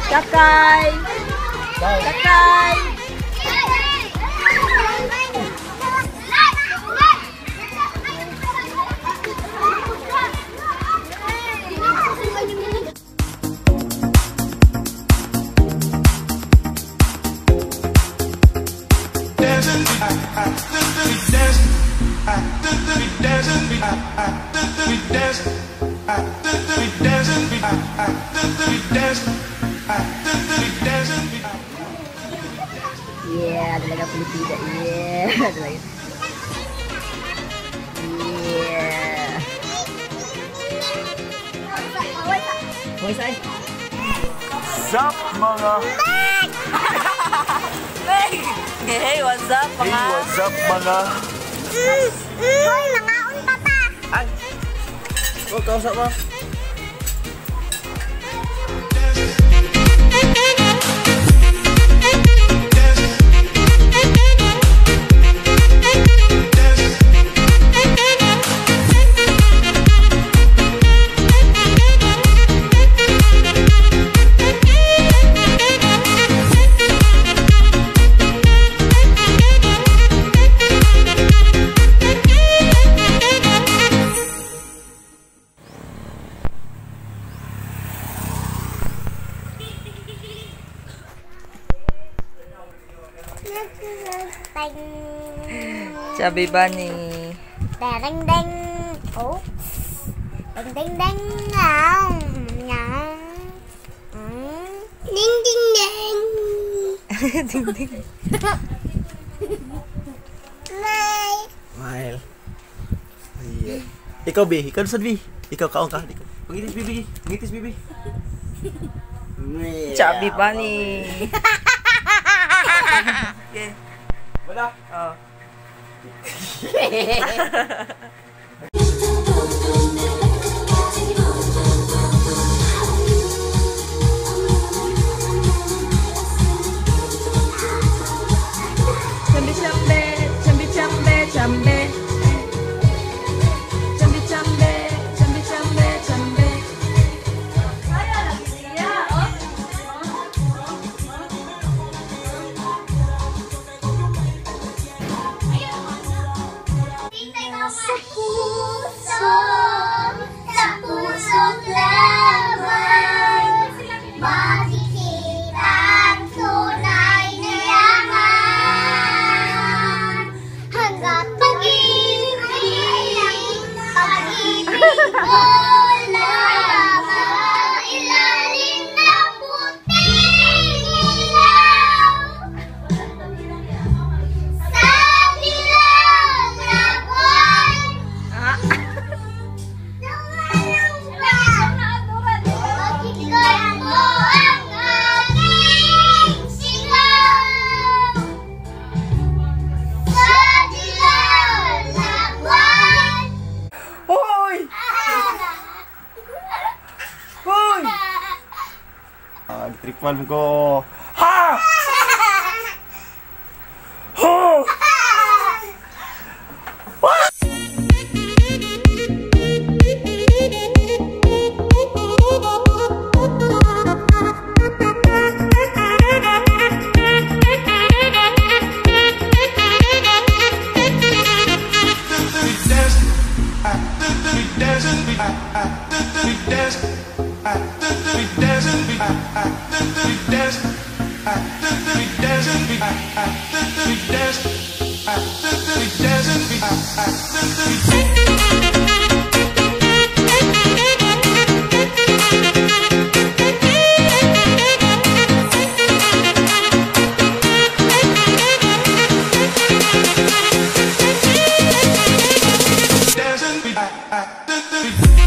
Kakay! Kakay! Yeah, talaga Pilipina. Yeah, talaga. Yeah. Hoy, say. Sup, mga? Hey, what's up, mga? Hey, what's up, mga? Hoy, mga unta pa. Ay. Oh, kausap mo. Chubby Bunny. Dang dang. Oh. Dang dang dang. Ding ding ding. Ding ding. Smile. Smile. Yeah. Ikaw, B. Ikaw sad, B. Ikaw kaon ka. Ikaw. Pangitis, bibi. Pangitis, bibi. Chubby Bunny. Okay. Wala. Oh. Chambe chambe, chambe chambe chambe. Chambe chambe, chambe chambe chambe. Sa pusong lamang, makikita ang tunay na yaman. Hanggat pag-ibig, pag-ibig ko lamang, ilalim ng puting ilaw. Sa dilaw na buwan, Pakinggan mo ang aking sigaw sa dilaw na buwan. Hoy! Hoy! Ah, gitripan ko. Ha! Ho! Baby.